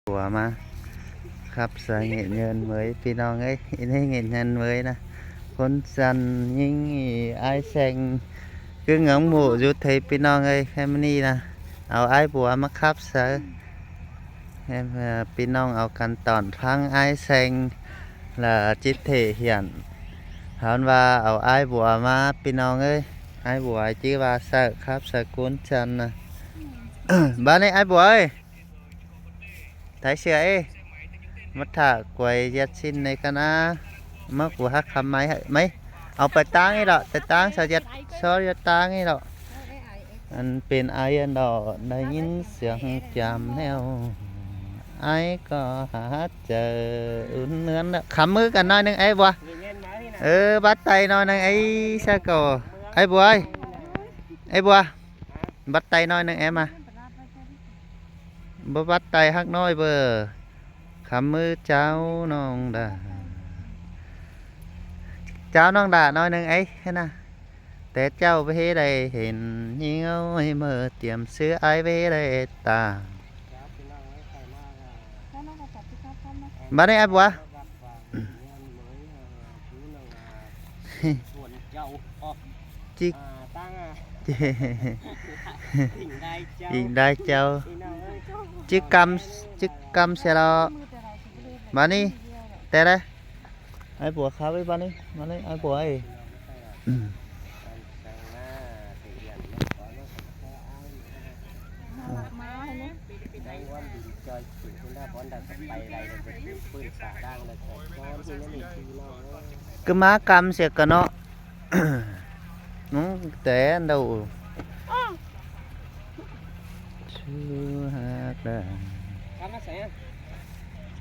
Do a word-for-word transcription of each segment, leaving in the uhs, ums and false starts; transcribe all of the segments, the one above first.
Bua ꞌmá khắp sáư nghệ nhân mới ꞌpi ꞌnọng ới. Ê, nghệ nhân mới ꞌnạ, ꞌcốn chăn ꞌnhính ải ꞌseng. ꞌCứ ngắm mộ dú thế ꞌpi ꞌnọng ới, family ꞌnạ. Au ải bua ꞌmá khắp sáư. Em, ờ, ꞌpi ꞌnọng au căn tỏn ꞌphắng ải ꞌseng lỏ ꞌchí thể hiện. Hẳn ꞌva au ải bua ꞌmá ꞌpi ꞌnọng ới. Ải bua ꞌchí ꞌva sáư khắp sáư ꞌcốn chăn ꞌnạ. Bát ꞌnị ải bua ới. Thái sửa ê. Mát thả quầy ꞌdệt ꞌsịn ꞌnị ꞌcọ ꞌnạ. Mát cu hák khắm máy hả? Máy. Au pay ꞌtáng ꞌnị lỏ, pay ꞌtáng sao ꞌdệt, sao ꞌdệt ꞌtáng ꞌnị lỏ. Ăn pên ải ăn đỏ, đảy ꞌnghín siêng chăm ꞌnéo. Ải ꞌcọ hả chả ứn ứn ꞌnạ. Khắm ꞌmứ căn ꞌnọi ꞌnưng ải bua. Ơ, bắt tay ꞌnọi ꞌnưng ải sa cầu. Ải bua ơi. Ải bua. Bắt tay ꞌnọi ꞌnưng ải ꞌmá. Báu bắt tay hák ꞌnọi bơ. Khắm ꞌmứ cháo ꞌnọng đả. Cháo ꞌnọng đả ꞌnọi ꞌnưng ới, ꞌhế ꞌnạ. Té chảu ꞌvế đảy hên ꞌnhính ơi, ꞌmự tiêm sư ải ꞌvế đảy ta. Bát ꞌnị ải bua. ꞋChí, ꞌchí, ꞌchí đai chảu. ꞌChí ꞌcắm, ꞌchí ꞌcắm sia lo. Bát ꞌnị, té đảy. Ải bua khắp ới bát ꞌnị, bát ꞌnị, ải bua ới. ꞌCứ ꞌmá ꞌcắm sia ꞌcọ ꞌnọ. ꞌNụ té đâu. Sư hák đà.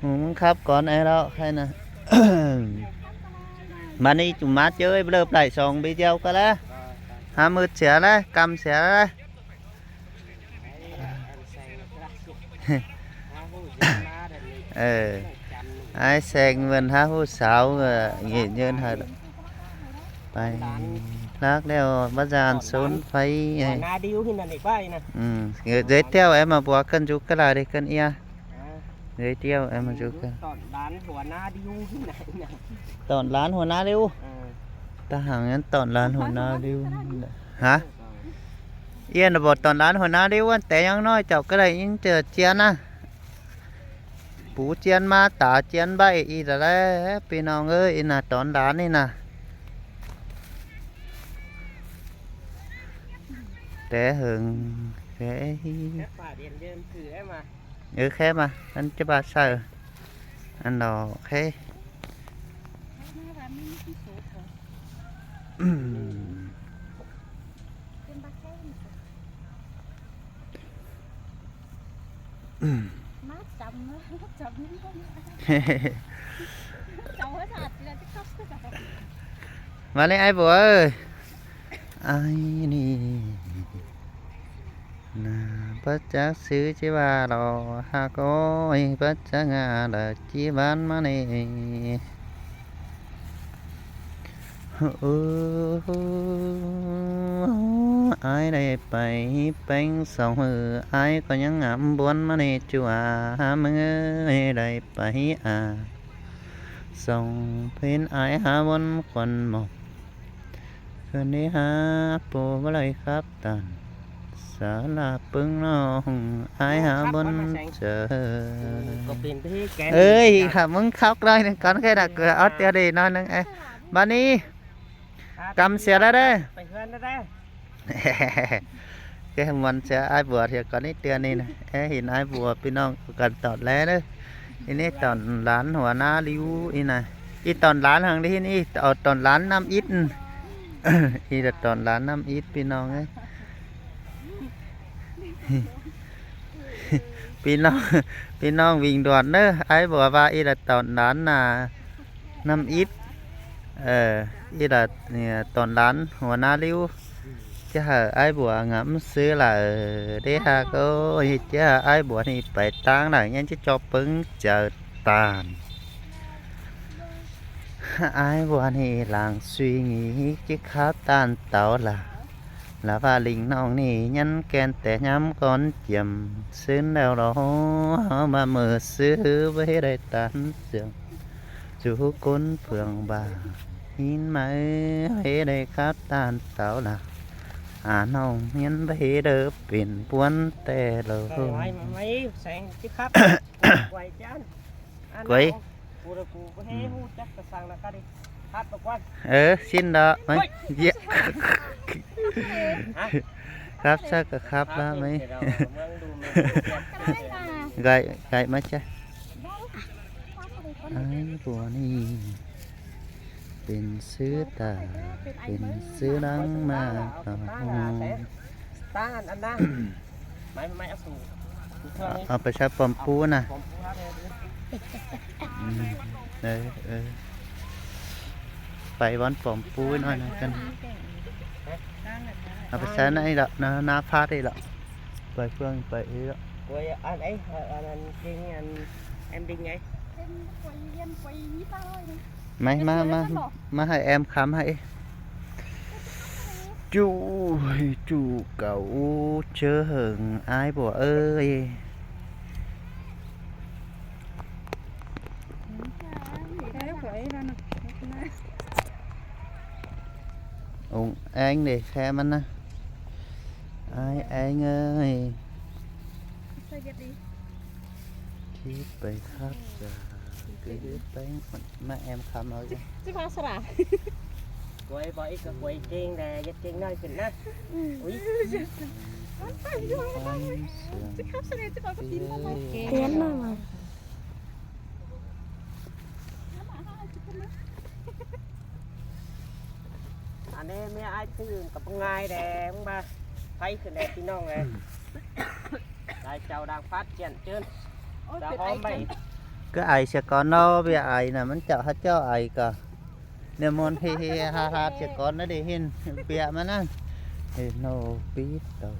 ꞌMứng khắp cón ải lo khay ꞌnạ. Bát ꞌnị ꞌchú ꞌmá ꞌchớ ới bơ lợp đảy song video ꞌcọ ꞌlạ. Hả, ꞌmự sia ꞌlạ, ꞌcắm sia ꞌlạ. Ờ. Ải ꞌseng ꞌmưn hả hú sáo, ờ, nghệ nhân hả. Pay lác ꞌlẹo bát ꞌdan sốn pay. Hua ꞌna điu ꞌhịn ꞌnặn ꞌnị ꞌquá ꞌnị ꞌnạ. Ừ, giới thiệu em ꞌmá bua ꞌcợn dú ꞌcọ lai đi ꞌcợn ꞌnị. Hả? Giới thiệu em ꞌmá dú ꞌcợn. Tỏn lán hua ꞌna điu ꞌhịn ꞌnặn ꞌnạ. Tỏn lán hua ꞌna điu. Ừ. Ta hẳn nhắn tỏn lán hua ꞌna điu. Hả? Yên là bot tỏn lán hua ꞌna điu ꞌvắn té ꞌnhắng ꞌnọi chảu ꞌcọ đảy ꞌnhính ꞌchớ chiên ꞌnạ. Pú chiên ꞌmá ta chiên báy ꞌnị đa ꞌlẹ, ꞌpi ꞌnọng ới, ꞌnị ꞌnạ tỏn lán ꞌnị ꞌnạ. Té hưng, té. Khép pả điện, điện thử em à. Ừ, khép mà, ăn chứ bà sợ. Ăn đó, khép. Mà lên ai bố ơi. Ai nì. Nà, bát chắc xứ chứ bà lò ha cô ơi, bát chắc ngà đà chí bán mà nì. Ơ, ải đảy pay péng song hư, ải ꞌcọ ꞌnhắng ngắm buôn ꞌmá ꞌnị ꞌchu à, ꞌmứng ơi đảy pay à. Song phên ải hả buôn khuôn mộc, khửn đi hả pô bá đảy khắp tản. Sa la ꞌpứng ꞌnọng ải hả buôn chơ. Ơi, hả ꞌmứng khắp đảy ꞌnưng cón khe nả ꞌcọ au tia đi ꞌnọi ꞌnưng ê. Bát ꞌnị. Căm sia ꞌlạ đê. Khe ꞌmuôn sia ải bua thiêo cón ꞌnị tia ꞌnị nà. Ê, hên ải bua ꞌpi ꞌnọng căn tỏn ꞌlé đê. Ê, ꞌnị tỏn lán hua ꞌna điu ꞌnị nà. Ê, tỏn lán hăng đi ꞌnị, ê, au tỏn lán ꞌnặm ít. Ê, tỏn lán ꞌnặm ít ꞌpi ꞌnọng ới. ꞌPi ꞌnọng, ꞌpi ꞌnọng Vinh Đoàn ꞌnớ, ải bua ꞌva ꞌnị là tỏn lán nà ꞌnặm ít. Ờ, ꞌnị là, ờ, tỏn lán hua ꞌna điu. Chứ hả ải bua ngắm xứ là, ờ, đế ha cô, chứ hả ải bua ꞌnị pay ꞌtáng là nhá chứ cho ꞌpứng chơ tản. Ải bua ꞌnị lăng suy nghĩ chứ khá tản tảo là Lả ꞌva ꞌlịnh ꞌnọng ꞌnị ꞌnhắn ken té ꞌnhám cón chiêm ꞌsướng đeo lo ꞌháu ꞌva ꞌmự ꞌsứ ꞌvế đảy ꞌtán siêng. Chú ꞌcốn phượng ꞌva ꞌhịn ꞌmá ꞌvế đảy khắp ꞌtan táo lả. À ꞌnọng ꞌnhắn ꞌvế đảy pên ꞌpuốn té lo. Quay. Ơ, ꞌsịn đó. Ơ, ꞌmá. Khắp sắc khắp ꞌva ꞌmá. Gay, gay ꞌmá ꞌchá. Ái, bua ꞌnị pên ꞌsứ ta, pên ꞌsứ lăng ꞌmá. Au pay sắp pom ꞌpú ꞌnạ. Pay bón pom ꞌpú ꞌnọi ꞌnớ căn. Au pay sắp ꞌnị lỏ, ꞌná, ꞌná phát đi lỏ. Pay ꞌphướng pay đi lỏ. ꞌMá, ꞌmá, ꞌmá, ꞌmá hảư em khắm hảư. Chu, chu cảu ú ꞌchớ hơng ái bua ơi. Ông anh để khe ꞌmắn ꞌnạ. Ai anh ơi. Khi pay khắp ra, cứ bánh mà em khám nói chứ. Chứ khắp sao à? Quay bọ ít có quay kinh đè, giật kinh nói chuyện đó. Ui. Khắp sao này chứ có tin không? Tiếng mà. Ăn em ai tư cặp ngai đè, ꞌmá pay khửn đè ꞌpi ꞌnọng đè. Lai chảu đang phát triển chơn. Ôi, ra hôm bảy. Cứ ai sẽ có nó, bây ai là ꞌmắn chảu hắt chảu ai cả. Nếu muốn hi hi ha ha sẽ có nó để hin bịa mà năn. Thì nó biết đâu.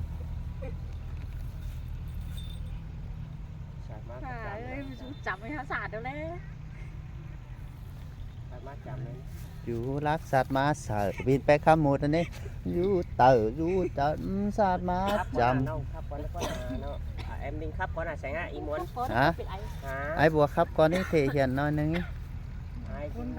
Chăm hay hả sạt đâu đấy. Chú lắc sạt má sạt, pin pé khắp một anh ấy. Dú tở, dú tở, ứm, sạt má chăm. Khắp con nó, con nó. À, em Ninh khắp con là sánh hả, ý muốn. Hả? Hả? Ai bùa khắp con ấy thể hiện nói nưng ý. Ai cũng